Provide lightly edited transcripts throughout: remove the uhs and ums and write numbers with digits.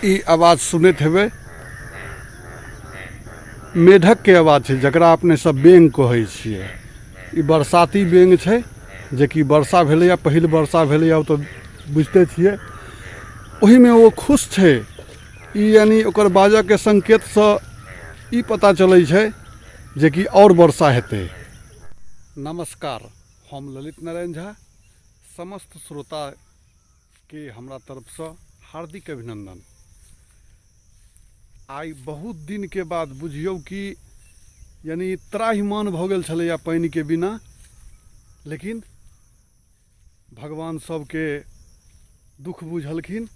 ई आवाज सुनैत हेबै, मेढकके आवाज छै, जकरा अपने सब बेंग कहै छियै। ई बरसाती बेंग छै, जेकि वर्षा भेलैए, पहिल वर्षा भेलैए, ओ तऽ बुझिते छियै, ओहिमे ओ खुश छै। ई यानि ओकर बाजऽके संकेतसँ ई पता चलै छै जेकि आओर वर्षा हेतै। नमस्कार, हम ललित नारायण झा, समस्त श्रोताके हमरा तरफसँ हार्दिक अभिनन्दन। आइ बहुत दिनके बाद बुझियौ कि यानि त्राहिमान भऽ गेल छलैए पानिके बिना, लेकिन भगवान सबके दुःख बुझलखिन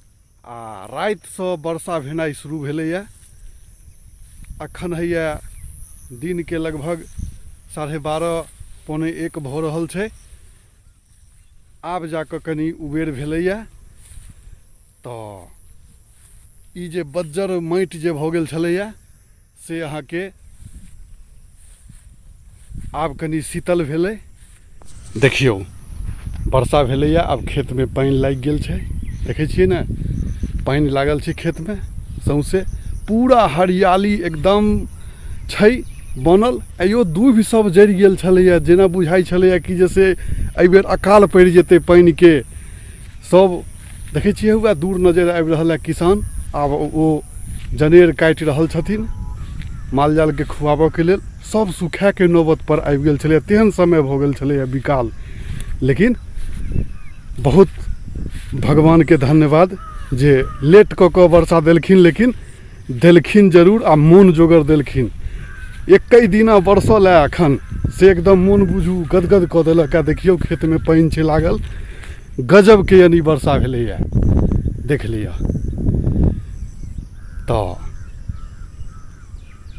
आ रातिसँ वर्षा भेनाइ शुरू भेलैए। अखन होइए दिनके लगभग 12:30 12:45 भऽ रहल छै। आब जाकऽ कनि उबेर भेलैए। तऽ ई जे बज्जर माटि जे भऽ गेल छलैए से अहाँके आब कनि शीतल भेलै। देखियौ, वर्षा भेलैए, आब खेतमे पानि लागि गेल छै। देखै छियै ने, पानि लागल छै खेतमे, सौँसे पूरा हरियाली एकदम छै बनल। आइयो दूभि सब जरि गेल छलैए, जेना बुझाइ छलैए कि जे से एहिबेर अकाल पड़ि जेतै पानिके। सब देखै छियै, हुए दूर नजरि आबि रहल है किसान, आब ओ जनेर काटि रहल छथिन माल जालके खुआबऽके लेल। सब सुखायके नौबत पर आबि गेल छलैए, तेहन समय भऽ गेल छलैए विकाल। लेकिन बहुत भगवानके धन्यवाद जे लेट कऽ कऽ वर्षा देलखिन, लेकिन देलखिन जरूर आ मोन जोगर देलखिन। एकै दिना बरसल है एखन से एकदम मोन बुझू गदगद कऽ देलक। आ देखियौ, खेतमे पानि छै लागल, गजबके यानि वर्षा भेलैए, देख लिअ। तऽ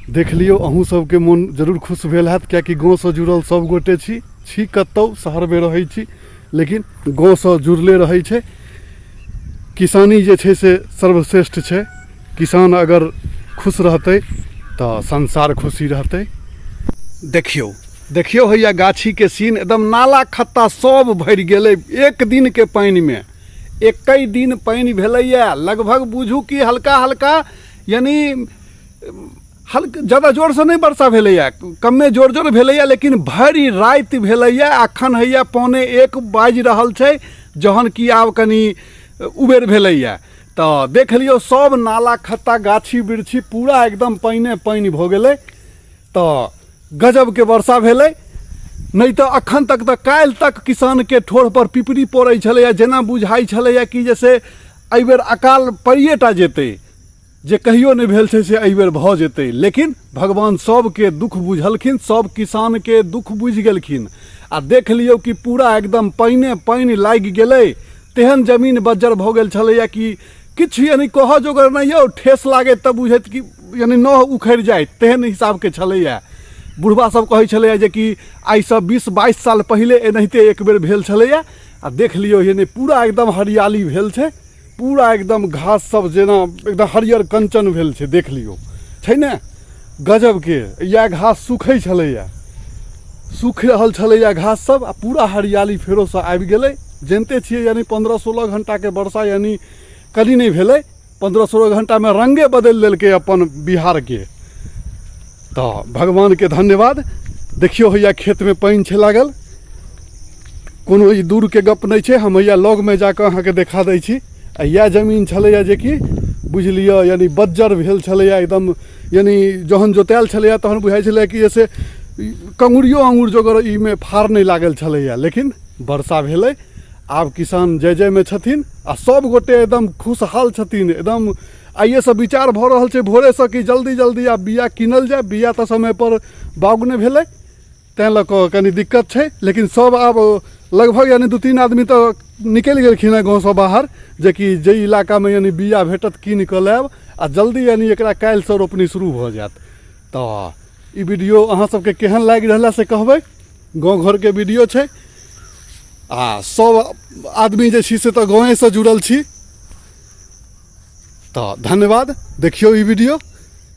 देख लियौ, अहूँ सबके मोन जरूर खुश भेल हैत, किएकि गाँवसँ जुड़ल सब गोटे छी। छी कतहु शहरमे रहै छी, लेकिन गाँवसँ जुड़ले रहै छै। किसानी जे छै से सर्वश्रेष्ठ छै। किसान अगर खुश रहतै तऽ संसार खुशी रहतै। देखियौ, देखियौ, हैया गाछीके सीन, एकदम नाला खत्ता सब भरि गेलै एक दिनके पानिमे। एकै दिन पानि भेलैए, लगभग बुझू कि हल्का हल्का, यानि हल्क ज्यादा जोरसँ नहि वर्षा भेलैए, कमे जोर जोर भेलैए, लेकिन भरि राति भेलैए। अखन होइए 12:45 बाजि रहल छै, जहन कि आब कनि उबेर भेलैए। तऽ देख लियौ, सब नाला खत्ता गाछी बिरछी पूरा एकदम पानिए पानि भऽ गेलै। तऽ गजबके वर्षा भेलै, नहि तऽ अखन तक तऽ काल्हि तक किसानके ठोरपर पिपरी पड़ै छलैए, जेना बुझाइ छलैए कि जे से एहिबेर अकाल पड़िए टा जेतै, जे कहियो नहि भेल छै से एहिबेर भऽ जेतै। लेकिन भगवान सबके दुःख बुझलखिन, सब किसानके दुःख बुझि गेलखिन आ देख लियौ कि पूरा एकदम पानिए पानि लागि गेलै। तेहन जमीन बज्जर भऽ गेल छलैए कि किछु यानि कहऽ जोगर नहि यौ, ठेस लागैत तऽ बुझैत कि यानि नह उखड़ि जाइत, तेहन हिसाबके छलैए। बुढ़बा सब कहै छलैए जे कि आइसँ 20-22 साल पहिले एनाहिते एक बेर भेल छलैए। आ देख लियौ, यानि पूरा एकदम हरियाली भेल छै, पूरा एकदम घास सब जेना एकदम हरियर कंचन भेल छै। देख लियौ, छै ने गजबके? इएह घास सुखै छलैए, सूखि रहल छलैए घास सब, आ पूरा हरियाली फेरोसँ आबि गेलै। जनिते छियै, यानि 15-16 घंटाके वर्षा यानि कनि नहि भेलै, 15-16 घंटामे रङ्गे बदलि देलकै अपन बिहारके। तऽ भगवानके धन्यवाद। देखियौ, हैया खेतमे पानि छै लागल, कोनो ई दूरके गप नहि छै, हम हैया लगमे जाकऽ अहाँके देखा दै छी। आ इएह जमीन छलैए जेकि बुझि लिअ यानि बज्जर भेल छलैए एकदम, यानि जहन जोतायल छलैए तहन बुझाइ छलैए कि जैसे कंगुरियो अङ्गूर जोगर ईमे फार नहि लागल छलैए। लेकिन वर्षा भेलै, आब किसान जय जयमे छथिन आ सब गोटे एकदम खुशहाल छथिन। एकदम आइएसँ विचार भऽ रहल छै भोरेसँ कि जल्दी जल्दी आब बिआ कीनल जाय। बिआ तऽ समयपर बाउग नहि भेलै, तैँ लऽ कऽ कनि दिक्कत छै, लेकिन सब आब लगभग यानि 2-3 आदमी तऽ निकलि गेलखिन हेँ गाँवसँ बाहर, जेकि जाहि इलाकामे यानि बिआ भेटत कीन कऽ लायब आ जल्दी यानि एकरा काल्हिसँ रोपनी शुरू भऽ जायत। तऽ ई वीडियो अहाँ सबके केहन लागि रहल है से कहबै। गाँव घरके वीडियो छै आ सब आदमी जे छी से तऽ गाँवेसँ जुड़ल छी। तऽ धन्यवाद, देखियौ ई वीडियो।